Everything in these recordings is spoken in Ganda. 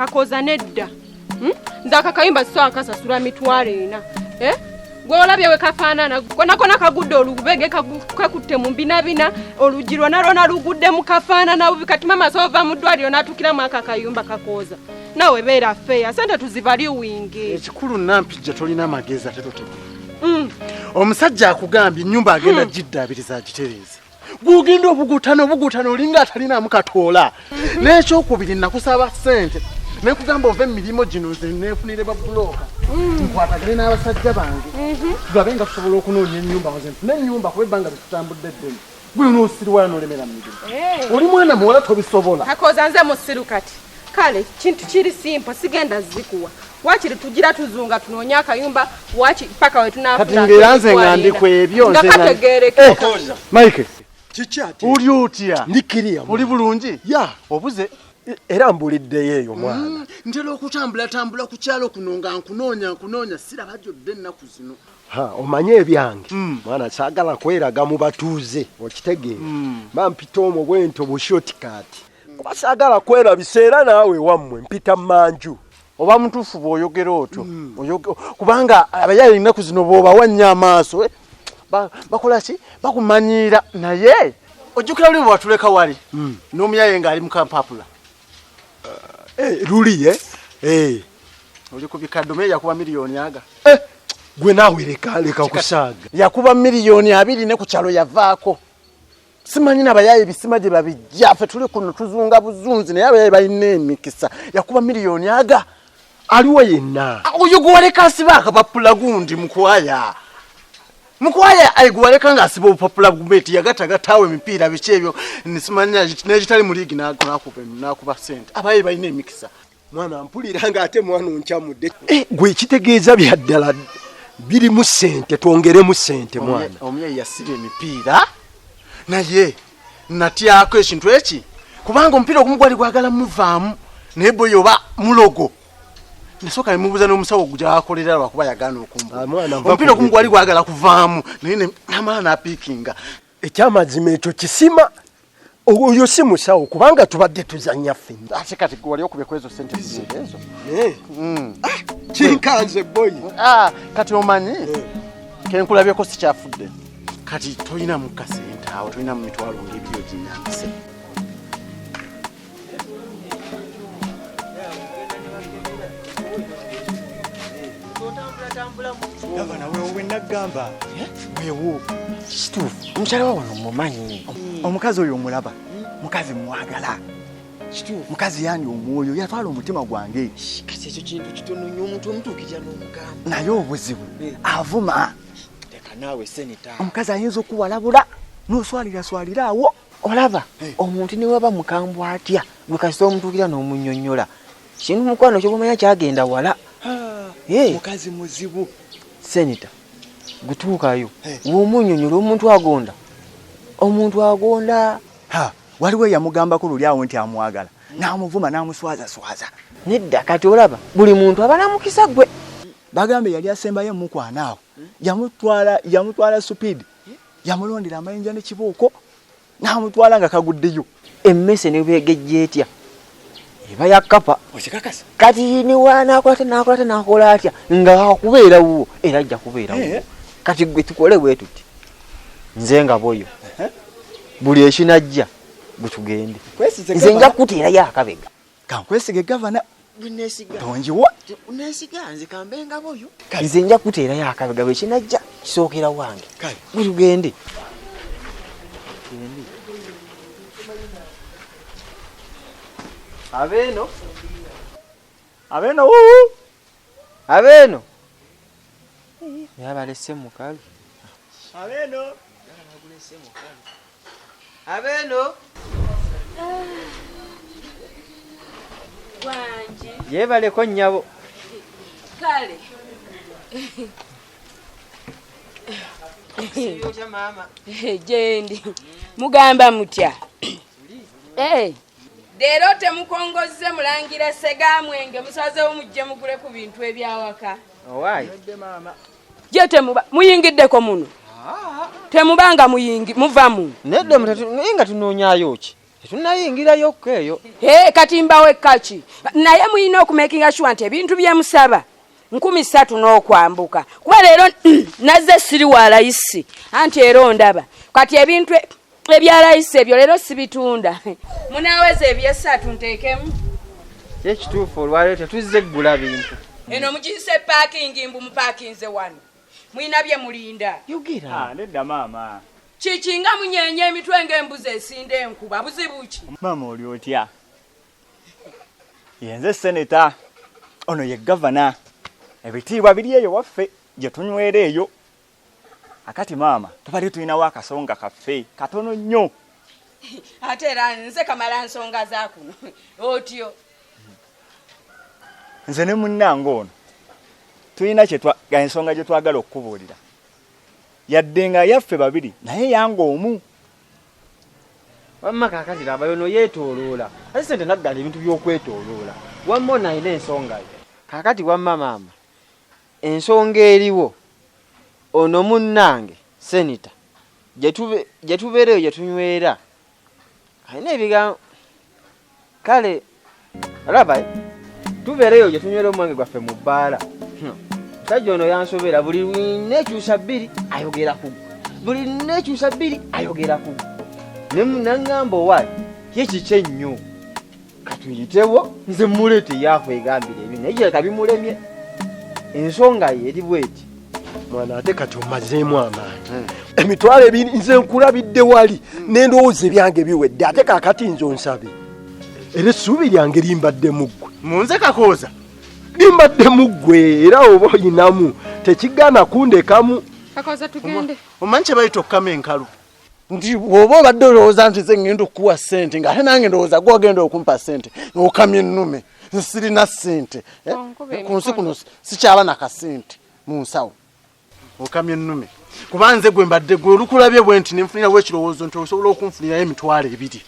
Kakoza nedda. Nze akakayumba sisobola kasasula 40,000. Eh? Gwe olabye we kafaanana kona kona kagudde olubege kakutte mu mbinabina, oluggi lwona lwona lugudde mu kafaanana bubi. Kati mama asobola mu ddwaliro n'atuukiramu ako akayumba Kakooza. Naawe beera feya, sente tuzivaluwinge. Ekikulu Nampijja tolina magezi ate totegeera. Omusajja akugambye ennyumba agenda giddaabiriza agitereeze. Gw'ogenda obugutana obugutana olinga atalinamu katoola. N'ekyokubiri nakusaba ssente nekugamba ova emirimu gino nze neefunire babulooka nkwatagane n'abasajja bange tulabe nga tusobola okunoonya ennyumba, nze nfune ennyumba kuba ebbanga lyetutambudde ddene. Gwe n'osiriwala n'olemera mu mirimu. Oli mwana muwala tobisobola. Kakoza nze musiru kati. Kale kintu kiri simple, sigenda zikuwa. Wakiri tugira tuzunga tunoonye akayumba waki paka we tunaafuna. Kati ng'era nze nga ndi ku ebyo, nga nze nga- kategeereke. Mike, Kiki ate? Oli otya? Ndi kiriya. Oli bulungi? Ya. Obuze? Era mbuliddeyo eyo mwana. Ntera okutambulatambula ku kyalo kuno nga nkunoonya nkunoonya siraba gy'odda ennaku zino. Ha, omanye ebyange. Mwana saagala kweraga mu batuuze, okitegeera. Bampita omwo bwento bu shortcut. Kuba saagala kwerabisa era naawe wammwe mpita mmanju. Oba mutuufu bw'oyogera otyo. Kubanga abayaye ennaku zino bw'obawa nnyo amaaso, bakola ki? Bakumanyiira. Naye ojjukira luli bwe watuleka wali n'omuyaye ng'ali mu kampapula. Luli, eh? Oli ku bikadde, omuyaye yakuba miliyoni aga. Gwe naawe leka kusaaga. Yakuba miliyoni 2 ne ku kyalo yavaako. Simanyi n'abayaye ebisima gye babijja, ffe tuli kuno tuzunga buzunzi naye abayaye balina emikisa. Yakuba miliyoni aga. Aliwo yenna. Oyo gwe waleka asiba akapapula gundi mukwaya. Mukwaya ayi gwe waleka ng'asiba obupapula bumeti yagatagatawo emipiira biki ebyo nisimanya n'ekitali mu liigi n'akuba ssente. Abayaye balina emikisa. Mwana mpulira ng'ate mwana oncamudde. Gwe kitegeeza bya ddala birimu ssente, twongeremu ssente mwana. Omuyaye yasiba emipiira naye natyako ekintu eki kubanga omupiira ogumu gwali gwagala muvaamu naye boy oba mulogo. Nasooka ne mubuuza n'omusawo gy'akolera lwakuba yagaana okumbuuza. Mwana, nva Omupiira ku ogumu gwali gwagala kuvaamu naye n'amala n'apiikinga. Ekyamazima ekyo kisima. Oyo si musawo kubanga tubadde tuzannya ffenna. Ate kati gwe wali okubye ku ezo ssente ziri ezo. Kinkanze boy. Kati omanyi kenkulabyeko sikyafudde. Kati tolinamu kasente awo, tolinamu mitwalo ng'ebiri oginyambise. Gavana weewo we naggamba. Weewo. Kituufu. Omukyala wa wano mumanyi. Omukazi oyo omulaba. Mukazi mwagala. Kituufu. Mukazi yandi omwoyo yatwala omutima gwange. Kati ekyo kintu kitono nnyo omuntu omutuukirira n'omugamba. Naye obuzibu avuma. Leka naawe senita. Omukazi ayinza okuwalabula n'oswalira swalira awo. Olaba omuntu ne waba mukambwe atya gwe kasita omutuukira n'omunnyonnyola. Kintu mukwano ky'obumanya kyagenda wala. Mukazi muzibu. Senita gutuukayo w'omunnyonnyola omuntu agonda. Omuntu agonda. Waliwo eyamugambako luli awo nti amwagala n'amuvuma n'amuswazaswaza. Nedda kati olaba buli muntu aba na mukisa gwe. Bagambe yali asembayo mukwana awo. Yamutwala speed. Yamulondera amayinja ne kibuuko n'amutwala nga kaguddeyo. Emmese ne bwegejja etya eba ya kkapa. Okikakasa? Kati ne w'anaakola atya, n'akola atya, n'akola atya nga akubeera wuwo era ajja kubeera wuwo. Kati gwe tukole bwe tuti. Nze nga boyo. Buli ekinajja gwe tugende. Kwesize Nze nja gavana. kuteerayo akabega. Kankwesige gavana. Nesiga. Tonjiwa. Nesiga nze kambe nga boyo. Kale. Nze nja kuteerayo akabega bwe kinajja kisookera wange. Kale. Gwe tugende. Abeeno. Abeeno wuwu. Abeeno. Yabalese mukalu. Abeeno. Abeeno. Wangi. Yeebaleko nnyabo. Kale. Gyendi. Mugamba mutya? Leero temukongozze mulangira Ssegamwenge, musazeewo mujje mugule ku bintu ebyawaka. Owaayi. Gye temuba muyingiddeko muno. Temubanga muyingi muva mu. Nedda mutatu naye nga tunoonyaayo ki? Tetunnayingirayo ko eyo. Hey, kati mbawe kaki naye mulina okumakinga sure nti ebintu byemusaba 3000 n'okwambuka, kuba leero nazze siri wa layisi, anti era ondaba kati ebintu ebya layisi ebyo leero sibitunda. Munaweza ebyesatu nteekemu. Kyekituufu, olwaleero tetuzze ggula bintu. Eno mugiyise paakingi, mbu mupaakinze wano mulina bye mulinda. Yogera. Nedda maama. Kiki nga munyeenya emitwe ng'embuzi esinda enkuba, buzibu ki? Maama oli otya? Yenze seneta, ono ye gavana. Ebitiibwa biri eyo waffe gye tunywera eyo. Akati maama tubadde tulinawo akasonga kaffe katono nnyo. Ate era nze kamala nsonga za kuno otyo. Nze ne munnange ono tulina ensonga gye twagala okukubuulira. Yadde nga yaffe babiri naye yange omu. Wamma kaakati laba yono yeetooloola. Ate sente naggala ebintu by'okwetooloola. Wamma ono alina ensonga ye. Kaakati wamma maama, ensonga eriwo ono munnange senita gye tubeera eyo gye tunywera alina ebigambo. Kale olaba tubeera eyo gye tunywera omwenge gwaffe mu bbaala. Musajja ono yansobera, buli nekyusa bbiri ayogera ku ggwe, buli nekyusa bbiri ayogera ku ggwe. Naŋŋamba owaayi ye kiki ennyo katuyitewo nze muleete yakwegambira ebyo, naye kirabika bimulemye. Ensonga ye eri bweti. Mwana ate kati omazeemu amaanyi. Emitwalo ebiri nze nkulabidde wali n'endowooza ebyange biwedde, ate kaakati nze onsabe. Era essuubi lyange limbadde mu ggwe. Munze Kakooza? Limbadde mu ggwe era oba oyinamu tekigaana kundekamu. Kakooza tugende. Omanyi kye bayita okukama enkalu? Nti bw'oba obadde olowooza nti nze ngenda okukuwa ssente ng'ate nange ndowooza gwe ogenda okumpa ssente, okamye ennume. Nsirina ssente. Ku nsi kuno sikyaba na kasente mu nsawo. Okamye ennume. Kuba nze gwe mbadde gwe olukulabye bwe nti ne nfunirawo ekirowoozo nti osobola okunfunirayo 20,000.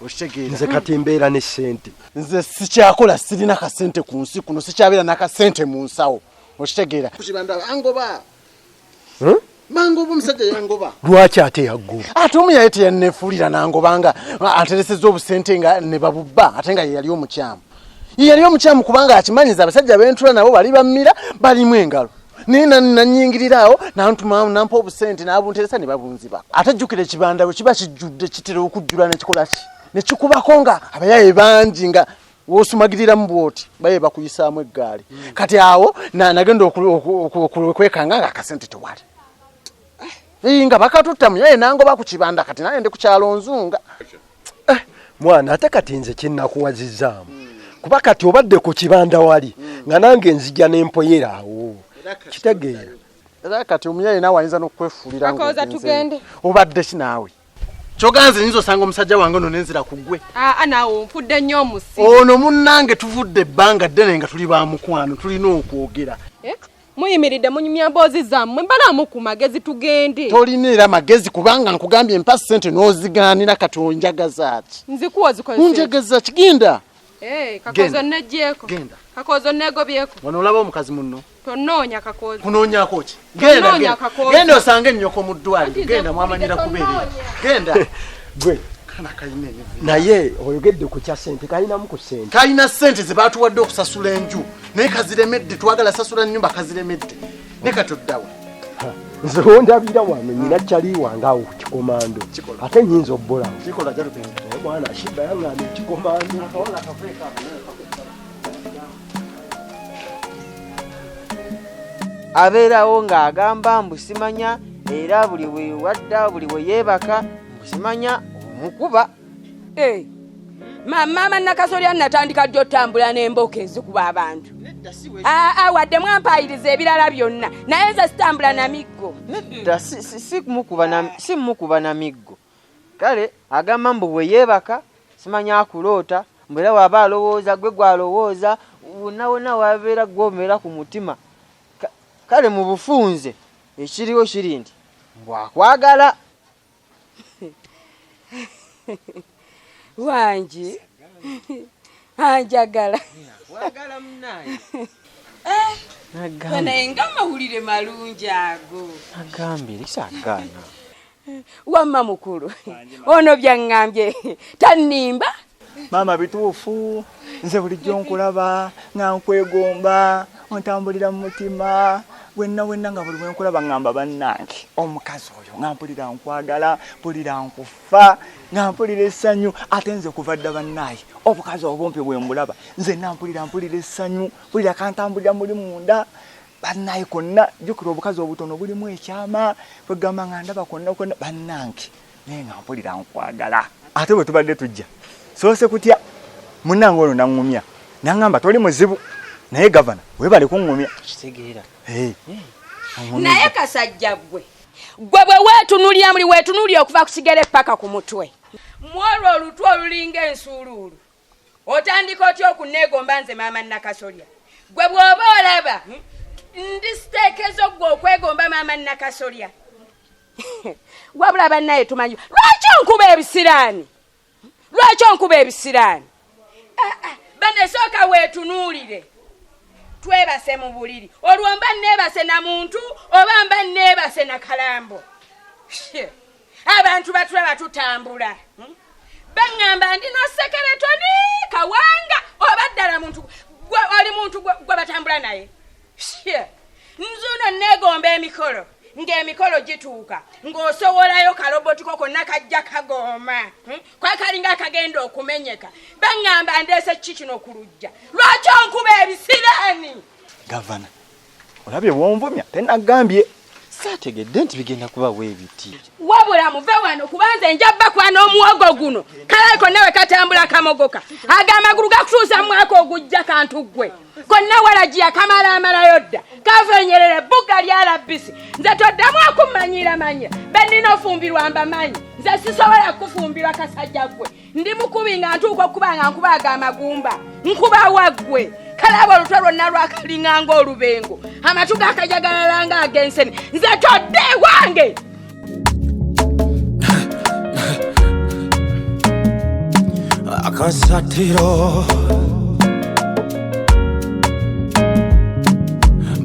Okitegeera? Nze kati mbeera ne ssente. Nze sikyakola, sirina kasente ku nsi kuno, sikyabeera na kasente mu nsawo. Okitegeera? Kibanda angoba. Mangoba omusajja yangoba. Lwaki ate yaggoba? Ate omu yali teyanneefuulira nangoba nga ateresezza obusente nga ne babubba, ate nga ye yali omukyamu. Ye yali omukyamu kubanga akimanyiza abasajja b'entula nabo bali bammira balimu engalo. Naye nannyingirira awo nantuma nampa obusente n'abunteresa ne babunziba. Ate jjukira ekibanda bwe kiba kijjudde kitera okujjula ne kikola ki? Ne kikubako nga abayaye bangi nga w'osumagiriramu bw'oti baye bakuyisaamu eggaali. Kati awo nagenda okwekanga nga akasente tewali. Nga bakatutta muyaye nangoba ku kibanda, kati naye ndi ku kyalo nzunga. Mwana ate kati nze kyennakuwazizaamu. Kuba kati obadde ku kibanda wali nga nange nzija n'empoyera awo. Kitegeera. Era kati omuyaye naawe ayinza n'okwefuulira Kakooza tugende. Obadde ki naawe? Kyoganze nnyinza osanga omusajja wange ono nenzira ku ggwe. Aa naawe onfudde nnyo omusi. Ono munnange tuvudde ebbanga ddene nga tuli ba mukwano, tulina okwogera. Muyimiridde munyumya mboozi zammwe, mbalaamu ku magezi tugende. Tolina era magezi kubanga nkugambye mpa ssente n'ozigaanira, kati onjagaza ki? Nzikuwa zikozese. Onjagaza ki? Genda. Kakooza nneggyeko. Genda. Kakooza nneegobyeko. Wano olaba omukazi munno. Tonoonya Kakooza. Kunoonyaako ki? Genda, genda. Genda osange ennyoko mu ddwaliro. Genda mwamanyira kubeera. Genda. Gwe. Kana kalina emivuyo. Naye oyogedde ku kya ssente, kalinamu ku ssente. Kalina ssente ze baatuwadde okusasula enju. Naye kaziremedde, twagala sasula nnyumba kaziremedde. Ne kati oddawa. Nze wondabira wano nnyina kyali wange awo ku kikomando. Ate nnyinza obbulawo. Kikola jalugenda. Naye mwana Shiba yaŋŋamba ekikomando. Akawala kaveeko ako. Abeerawo ng'agamba mbu simanya, era buli we wadda, buli we yeebaka, mbu simanya omukuba. Maama Nakasolya natandika ddi otambula n'embooko ezikuba abantu? Aa, wadde mwampaayiriza ebirala byonna, naye nze sitambula na miggo. Nedda, si mukuba na miggo. Kale agamba mbu bwe yeebaka simanya akuloota, mbu era bw'aba alowooza gwe gw'alowooza, wonna wonna w'abeera gw'obeera ku mutima. Kale mu bufunze ekiriwo kiri nti mbu akwagala. Wangi anjagala. Akwagala munnaye. Naye nga amawulire malungi ago. Nagambye, sagaana. Wamma mukulu, ono byaŋŋambye tannimba. Maama bituufu, nze bulijjo nkulaba nga nkwegomba, ontambulira mu mutima wenna wenna, nga buli bwenkulaba ŋŋamba bannange omukazi oyo nga mpulira nkwagala, mpulira nkufa, nga mpulira essanyu. Ate nze kuva dda bannaaye obukazi obumpi bwe mbulaba nze nampulira mpulira essanyu, mpulira kantambulira muli munda bannaaye konna. Jjukira obukazi obutono bulimu ekyama, kwegamba nga ndaba konna konna bannange, naye nga mpulira nkwagala. Ate bwe tubadde tujja soose kutya munnange ono naŋŋumya naŋŋamba toli muzibu, naye gavana weebale kuŋŋumya. Kitegeera. Naye kasajja ggwe gwe bwe weetunulira muli weetunulira okuva ku kigere paka ku mutwe, mwolwo olutwe olulinga ensuuluulu otandika otya okuneegomba nze maama Nakasolya? Gwe bw'oba olaba ndi siteekezo ggwe okwegomba maama Nakasolya. Wabula bannaye tumanyi lwaki onkuba ebisiraani, lwaki onkuba ebisiraani? Bane sooka weetunuulire, twebase mu buliri olwo mba neebase na muntu oba mba neebase na kalambo? Abantu batulaba tutambula, baŋŋamba ndi nosekeretoni kawanga oba ddala muntu oli muntu gwe batambula naye. Nzuno neegomba emikolo, ng'emikolo gituuka ng'osowolayo kalobotiko konna kajja kagooma kwekalinga akagenda okumenyeka. Baŋŋamba ndeese ki kino ku lujja, lwaki onkuba ebisiraani? Gavana olabye bwonvumya tenagambye. Saategedde nti bigenda kubawo ebiti. Wabula muve wano kubanze nja bakwana n'omuwogo guno kale konna we katambula kamogoka, ago amagulu gakutuusa mwaka ogujja kantu ggwe konna walagiya kamala amalayo dda kavenyerera ebbuga lya labbisi. Nze toddamu okummanyira manya bennina ofumbirwa mbamanyi, nze sisobola kufumbirwa kasajja ggwe. Ndi mukubi nga ntuuka okuba nga nkuba ago amagumba nkuba waggwe kalaba olutwe lwonna lwakalinga ng'olubengo, amatu gakajagalala nga ag'ensene. Nze todde ewange. Akasatiro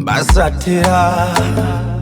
basatira.